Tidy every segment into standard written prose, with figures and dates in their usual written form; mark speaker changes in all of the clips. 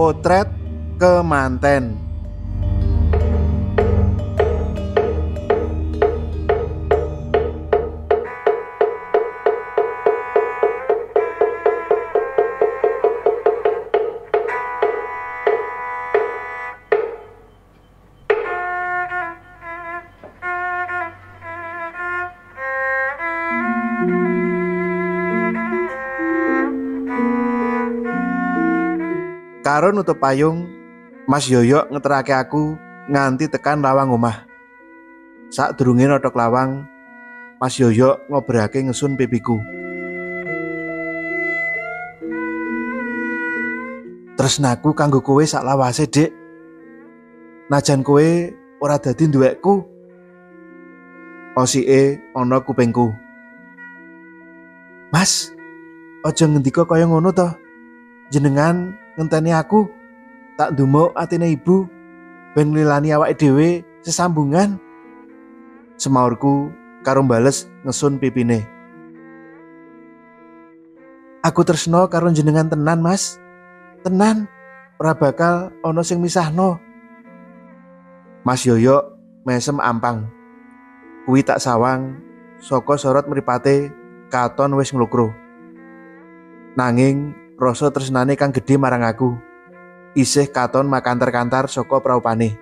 Speaker 1: Potret Kemanten. Karo nutup payung, Mas Yoyok ngeterake aku nganti tekan lawang omah. Sadurunge notok lawang, Mas Yoyok ngobrake ngesun pipiku. Tresnaku kanggo kowe sak lawase, Dik. Najan kowe ora dadi nduwekku. Osike ana kupingku. Mas, aja ngendika kaya ngono to. Jenengan ngenteni aku, tak ndumuk atine ibu ben nglilani awake dhewe sesambungan. Semaurku karo bales ngesun pipine. Aku tresno karo jenengan tenan, Mas. Tenan, ora bakal ana sing misahno. Mas Yoyok mesem ampang. Kuwi tak sawang saka sorot mripate katon wis nglokro. Nanging rasa tresnane kang gedhe marang aku isih katon makantar-kantar saka praupane.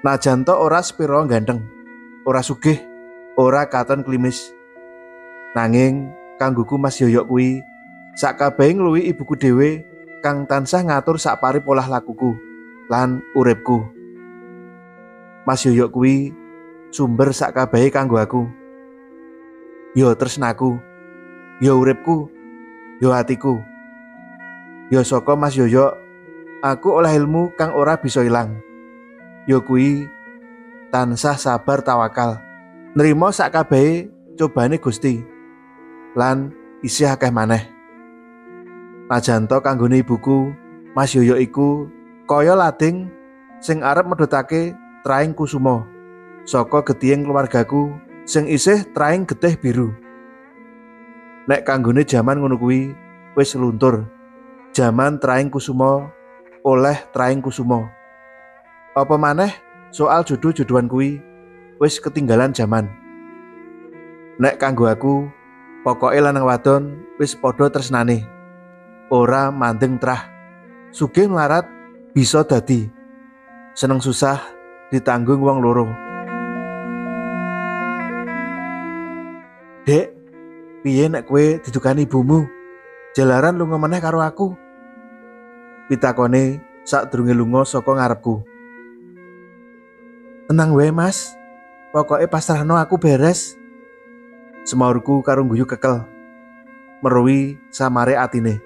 Speaker 1: Najan to ora sepira ganteng, ora sugih, ora katon klimis. Nanging kanggoku Mas Yoyok kuwi sakabehe ngluwihi ibuku dhewe kang tansah ngatur sakpari polah lakuku lan uripku. Mas Yoyok kuwi sumber sakabehe kanggo aku. Ya tresnaku, ya uripku, yo atiku. Yo saka Mas Yoyok aku oleh ilmu kang ora bisa ilang. Yo kuwi tansah sabar tawakal, nrimo sakabehe cobane Gusti lan isih akeh maneh. Najan to kanggone ibuku, Mas Yoyok iku kaya lading sing arep medhotake traing kusuma saka getihing keluargaku sing isih traing getih biru. Nek kanggone jaman ngono kuwi wis luntur. Jaman traing kusuma oleh traing kusuma. Apa maneh soal jodoh-jodohan kuwi wis ketinggalan jaman. Nek kanggo aku, pokoke lanang wadon wis padha tresnane. Ora mandeng trah. Sugih mlarat bisa dadi. Seneng susah ditanggung wong loro. Dek, piye nek kowe didukani ibumu? Jalaran lunga meneh karo aku. Pitakone sadurunge lunga saka ngarepku. Tenang wae, Mas. Pokoke pasrahno aku beres. Semaurku karo guyu kekel. Meruwi samare atine.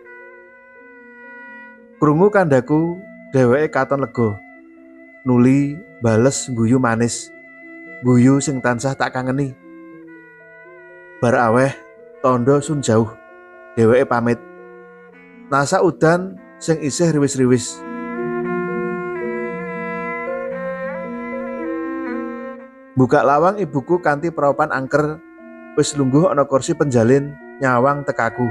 Speaker 1: Krungu kandhaku, dheweke katon lega. Nuli bales guyu manis. Guyu sing tansah tak kangeni. Bar aweh tondo sun jauh, dheweke pamit. Nasa udan sing isih riwis-riwis. Buka lawang ibuku kanthi praupan angker, wis lungguh ana kursi penjalin nyawang tekaku.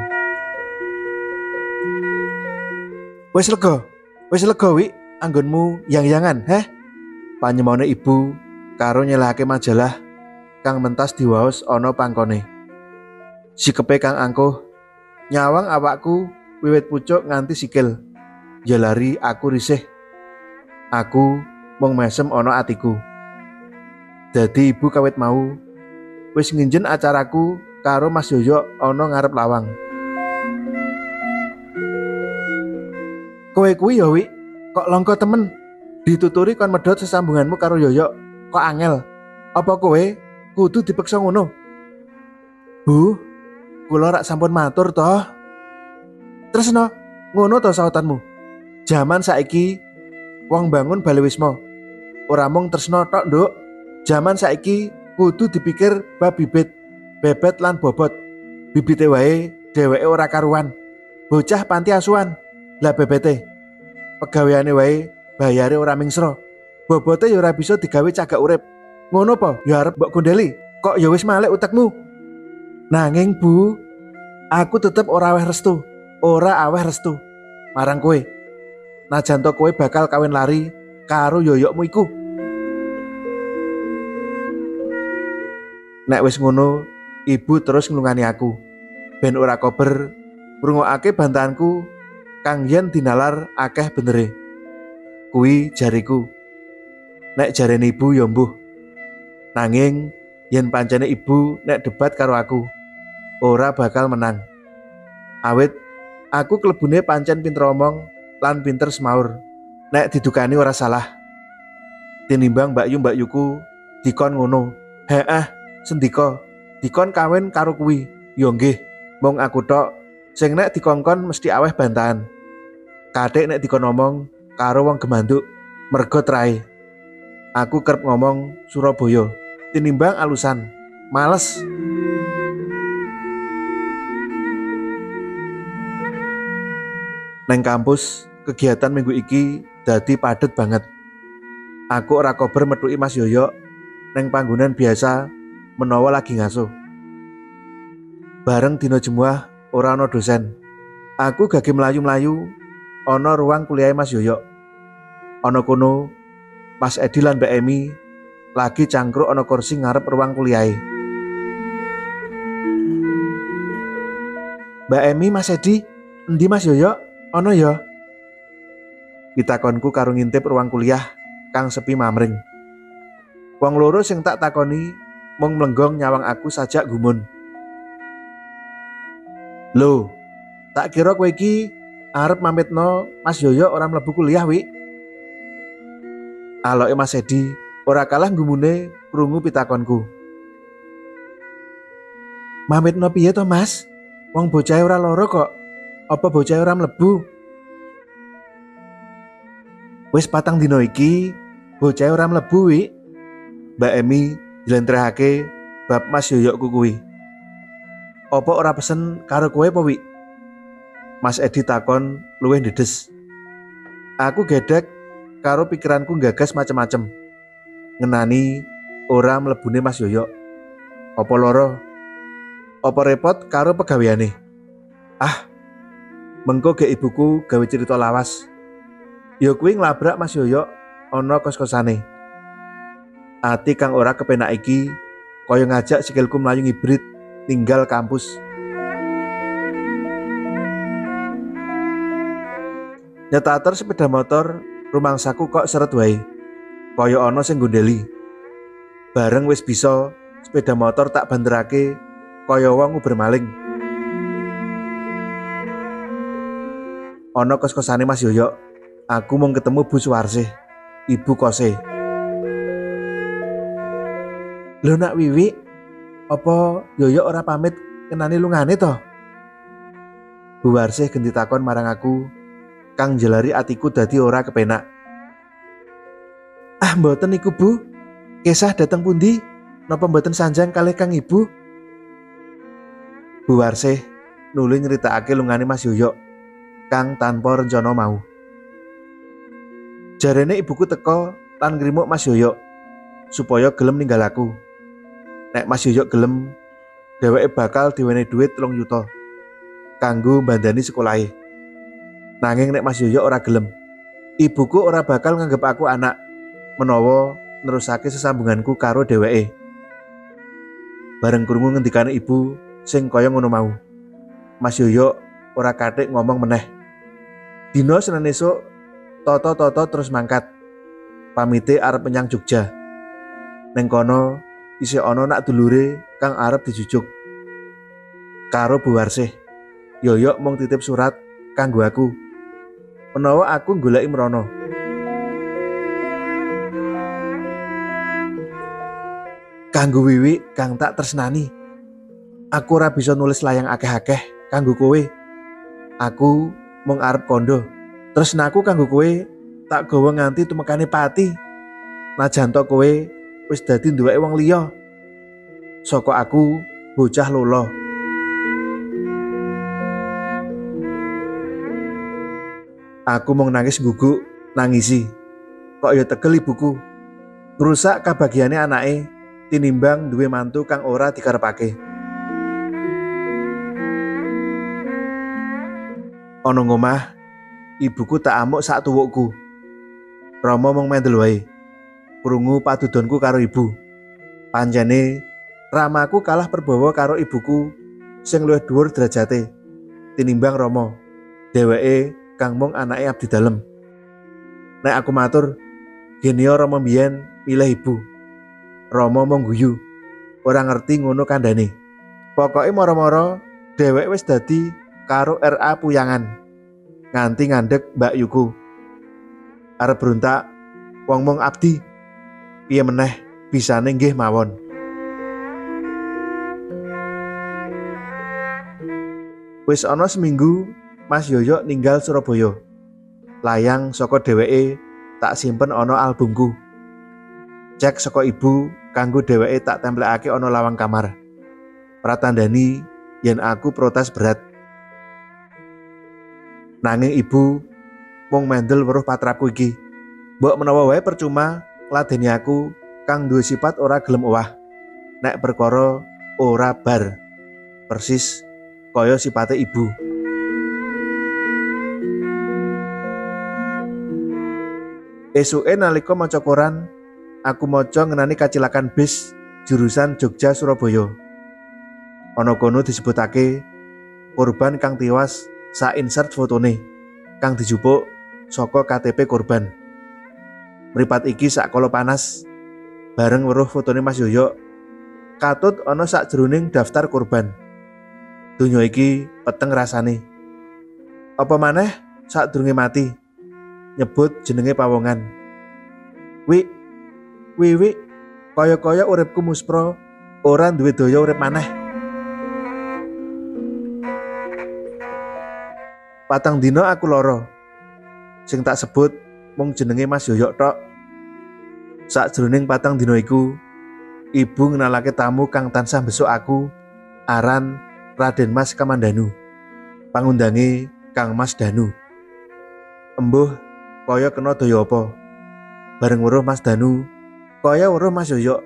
Speaker 1: Wis lega Wik, anggonmu yang-yangan, heh? Panyemone ibu karo nyelahake majalah kang mentas diwaos ana pangkone. Sikepe kang angkuh nyawang awakku wiwit pucuk nganti sikil. Jalari aku risih. Aku mung mesem ana atiku. Dadi ibu kawit mau wis nginjen acaraku karo Mas Yoyok ana ngarep lawang. Kowe kuwi ya Wik, kok langka temen. Dituturi kon medhot sesambunganmu karo Yoyok, kok angel. Apa kowe kudu dipeksa ngono? Bu, kula rak sampun matur toh. Tresno, ngono to sautanmu. Jaman saiki wong bangun bale wisma. Ora mung tresno tok, Nduk. Jaman saiki kudu dipikir bab bibit, bebet lan bobot. Bibite wae dheweke ora karuan. Bocah panti asuhan, lah bebete. Pegaweane wae bayare ora mingsra. Bobote ya ora bisa digawe cagak urip. Ngono po ya arep mbok gondeli. Kok ya wis malik utekmu. Nanging Bu, aku tetep ora aweh restu. Ora aweh restu marang kowe. Najan to kowe bakal kawin lari karo yoyokmu iku. Nek wis ngono, ibu terus nglungani aku. Ben ora kober ngrungokake bantahanku kang yen dinalar akeh benere. Kuwi jariku. Nek jarene ibu ya mbuh. Nanging yen pancene ibu nek debat karo aku, ora bakal menang. Awit aku klebune pancen pinter omong lan pinter semaur. Nek didukani ora salah. Tinimbang mbakyu-mbakyuku dikon ngono. Heeh, sendika, dikon kawin karo kuwi. Ya nggih, mung aku tok sing nek dikongkon mesti aweh bantahan. Kathik nek dikon omong karo wong gemanduk mergo trae. Aku kerep ngomong Surabaya tinimbang alusan, males. Neng kampus kegiatan minggu iki dadi padet banget. Aku ora kober methuki Mas Yoyok neng panggonan biasa menawa lagi ngaso. Bareng dina Jemuah ora ana dosen. Aku gage mlayu-mlayu ana ruang kuliah Mas Yoyok. Ana kono Mas Edi lan Mbak Emi lagi cangkruk ana kursi ngarep ruang kuliahe. Mbak Emi, Mas Edi, endi Mas Yoyok? Ana ya? Pitakonku karo ngintip ruang kuliah kang sepi mamring. Wong loro sing tak takoni mung mlenggong nyawang aku sajak gumun. Lho, tak kira kowe iki arep mamitno Mas Yoyok ora mlebu kuliah, Wi. Aloke Mas Edi ora kalah gumune krungu pitakonku. Mamitno piye to, Mas? Wong bocahe ora lara kok. Apa bocahe ora mlebu? Wis 4 dina iki bocahe ora mlebu, Wi. Mbak Emi njlentrehake bab Mas Yoyokku kuwi. Apa ora pesen karo kowe apa, Wi? Mas Edi takon luwih ndedes. Aku gedek karo pikiranku nggagas macem-macem ngenani ora mlebune Mas Yoyok. Apa lara? Apa repot karo pegaweane? Ah, mengko ge ibuku gawe cerita lawas. Ya kuwi nglabrak Mas Yoyok ana kos-kosane. Ati kang ora kepenak iki kaya ngajak sikilku mlayu ngibrit ninggal kampus. Nyetater sepeda motor rumangsaku kok seret wae. Kaya ana sing gondeli. Bareng wis bisa sepeda motor tak banterake kaya wong uber maling. Ana kos-kosane Mas Yoyok, aku mung ketemu Bu Suwarsih, ibu kose. Lho nak Wiwi, apa Yoyok ora pamit kenani lungane to? Bu Warsih genti takon marang aku, kang jelari atiku dadi ora kepenak. Ah mboten iku Bu, kesah dateng pundi? Napa mboten sanjang kalih kang ibu? Bu Warsih nuli nyeritakake lungane Mas Yoyok kang tanpa rencana mau. Jarene ibuku teko lan ngrimuk Mas Yoyok supaya gelem ninggal aku. Nek Mas Yoyok gelem, dheweke bakal diwenehi dhuwit 3 yuta kanggo mbandani sekolahe. Nanging nek Mas Yoyok ora gelem, ibuku ora bakal nganggep aku anak menawa nerusake sesambunganku karo dheweke. Bareng krungu ngendikane ibu sing kaya ngono mau, Mas Yoyok ora kathik ngomong meneh. Dina Senin esuk toto-toto terus mangkat. Pamite arep menyang Jogja. Neng kono isih ana nak dulure kang arep dijujuk. Karo Bu Warsih, Yoyok mung titip surat kanggo aku. Menawa aku goleki mrono. Kanggo Wiwi kang tak tresnani. Aku ora bisa nulis layang akeh-akeh kanggo kowe. Aku mung arep kondo. Tresnaku kanggo kowe tak gawa nganti tumekane pati. Najan to kowe wis dadi nduweke wong liya. Saka aku bocah lolo. Aku mung nangis guguk nangisi. Kok ya tegel ibuku. Ngrusak kabagyane anake tinimbang duwe mantu kang ora dikarepake. Ana ngomah, Ibuku tak amuk sak tuwukku. Rama mung mendel wae. Krungu padudonku karo ibu. Pancene ramaku kalah perbawa karo ibuku sing luwih dhuwur derajate tinimbang Rama. Dheweke kang mung anake abdi dalem. Nek aku matur, genio Rama mbiyen milih ibu. Rama mung guyu, ora ngerti ngono kandhane. Pokoke moro-moro dheweke wis dadi karo RA Puyangan. Nganti ngandhek Mbak Yuku. Arep berontak, wong mung abdi. Piye meneh bisane nggih mawon. Wis ana seminggu Mas Yoyok ninggal Surabaya. Layang saka dheweke tak simpen ana albumku. Cek saka ibu kanggo dheweke tak templekake ana lawang kamar. Pratandani yen aku protes berat. Nanging ibu mung mendel weruh patrapku iki. Mbok menawa wae percuma ngladeni aku kang duwe sifat ora gelem owah. Nek perkara ora bar. Persis kaya sipate ibu. Esuke nalika maca koran, aku maca ngenani kacilakan bis jurusan Jogja Surabaya. Ana kono disebutake korban kang tiwas sak insert fotone kang dijupuk saka KTP korban. Mripat iki sakala panas bareng weruh fotone Mas Yoyok katut ana sakjroning daftar korban. Donya iki peteng rasane. Apa maneh sadurunge mati nyebut jenenge pawongan. Wi, wi, kaya-kaya uripku muspro, ora duwe daya urip maneh. 4 dina aku lara. Sing tak sebut mung jenenge Mas Yoyok tok. Sakjroning 4 dina iku, ibu ngenalake tamu kang tansah besuk aku, aran Raden Mas Kamandanu. Pangundange Kang Mas Danu. Embuh kaya kena daya apa. Bareng weruh Mas Danu, kaya weruh Mas Yoyok.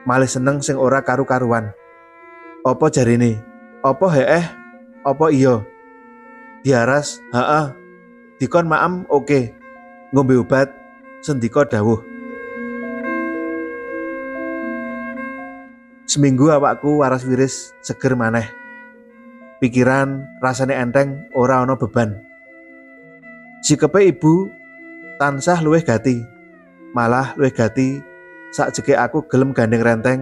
Speaker 1: Malih seneng sing ora karu-karuan. Apa jarine? Apa heeh? Apa iya? Diaras, heeh. Dikon maem oke. Ngombe obat, sendika dawuh. Seminggu awakku waras wiris seger maneh. Pikiran rasane enteng, ora ana beban. Sikepe ibu tansah luwih gati. Malah luwih gati sakjeke aku gelem gandeng renteng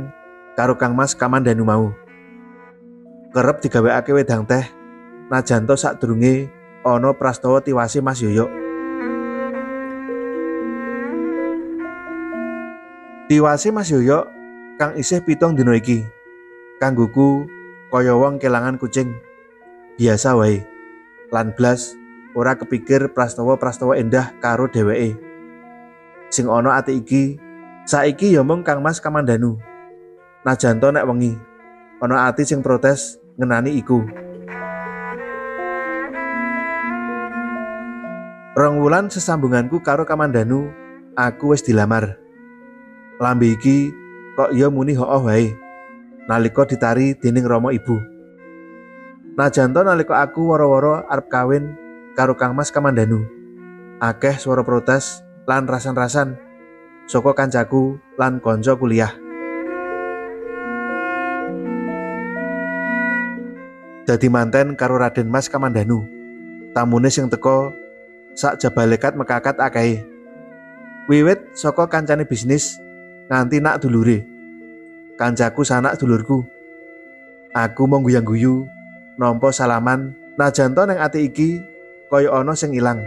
Speaker 1: karo Kang Mas Kamandanu mau. Kerep digawekake wedang teh najan to sadurunge ana prastawa tiwase Mas Yoyok. Tiwase Mas Yoyok kang isih 7 dina iki. Kanggoku kaya wong kelangan kucing. Biasa wae. Lan blas ora kepikir prastawa-prastawa endah karo dheweke. Sing ana ati iki saiki ya mung Kang Mas Kamandanu. Najan to nek wengi ana ati sing protes ngenani iku. 2 wulan sesambunganku karo Kamandanu, aku wis dilamar. Lambe iki kok ya muni hooh wae nalika ditari dening rama ibu. Najan to nalika aku woro-woro arep kawin karo Kang Mas Kamandanu, akeh swara protes lan rasan-rasan saka kancaku lan kanca kuliah. Dadi manten karo Raden Mas Kamandanu, tamune sing teka sak jabalekat mekakat akehe. Wiwit saka kancane bisnis nganti nak dulure. Kancaku sanak dulurku. Aku mung guyang-guyu nampa salaman najan to nang ati iki kaya ana sing ilang.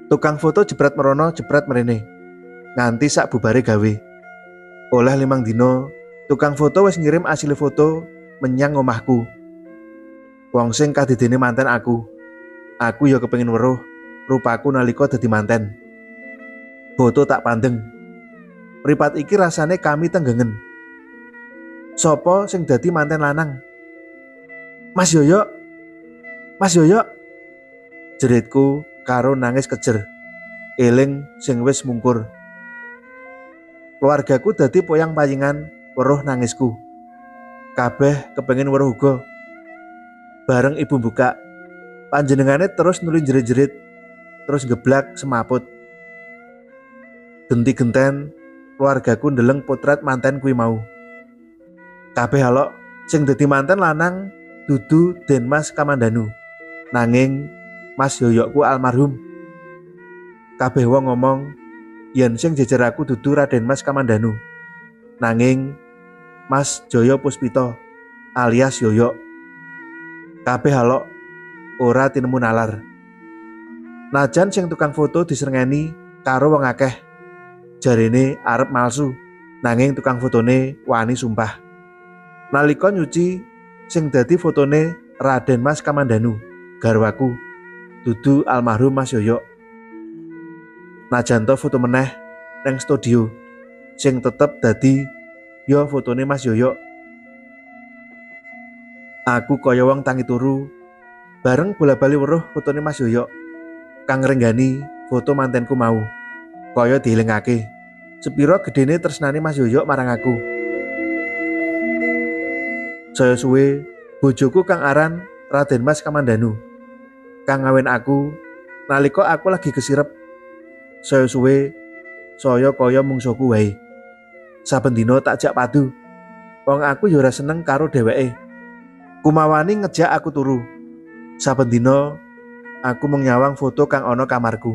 Speaker 1: Tukang foto jebret merono jebret merene nganti sak bubare gawe. Oleh 5 dina, tukang foto wis ngirim asile foto menyang omahku. Wong sing kadidene manten aku. Aku ya kepengin weruh rupaku nalika dadi manten. Foto tak pandeng. Mripat iki rasane kami tenggengen. Sopo sing dadi manten lanang? Mas Yoyok. Mas Yoyok. Jeritku karo nangis kejer. Eling sing wis mungkur. Keluargaku dadi poyang payingan weruh nangisku. Kabeh kepengin weruh uga. Bareng ibu buka, panjenengane terus nuli jerit-jerit, terus geblak semaput. Genti-genten keluargaku ndeleng potret manten kuwi mau. Kabeh alok sing dadi manten lanang dudu Den Mas Kamandanu, nanging Mas Yoyokku almarhum. Kabeh wong ngomong yen sing jejer aku dudu Raden Mas Kamandanu, nanging Mas Joyo Puspito alias Yoyok. Kabeh alok ora tinemu nalar. Najan sing tukang foto disrengeni karo wong akeh, jarene arep malsu, nanging tukang fotone wani sumpah. Nalika nyuci sing dadi fotone Raden Mas Kamandanu, garwaku, dudu almarhum Mas Yoyok. Najan to foto meneh nang studio sing tetep dadi ya fotone Mas Yoyok. Aku kaya wong tangi turu bareng bola-bali weruh fotone Mas Yoyok kang ngrenggani foto mantenku mau. Kaya dielingake sepiro gedene tresnane Mas Yoyok marang aku. Saya suwe bojoku kang aran Raden Mas Kamandanu kang ngawin aku nalika aku lagi kesirep. Saya suwe saya kaya mungsuhku wae. Saben dina tak jak padu. Wong aku ya ora seneng karo dheweke. Kumawani ngejak aku turu. Saben dina aku mung nyawang foto kang ana kamarku.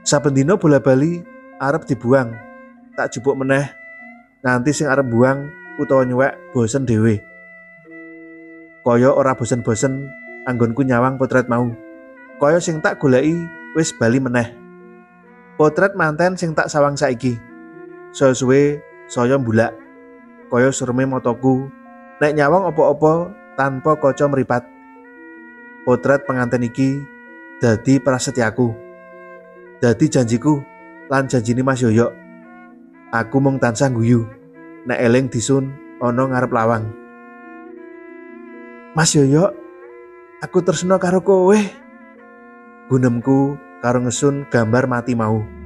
Speaker 1: Saben dina bola-bali arep dibuang, tak jupuk meneh nganti sing arep buang utawa nyuwek bosen dhewe. Kaya ora bosen-bosen anggonku nyawang potret mau. Kaya sing tak goleki wis bali meneh. Potret manten sing tak sawang saiki. Saya suwe saya mbulak. Kaya surme motoku nek nyawang opo-opo tanpa kaca mripat. Potret penganten iki dadi prasetyaku. Dadi janjiku lan janjine Mas Yoyok. Aku mung tansah guyu nek eling disun ana ngarep lawang. Mas Yoyok, aku tresno karo kowe. Gunemku karo ngesun gambar mati mau.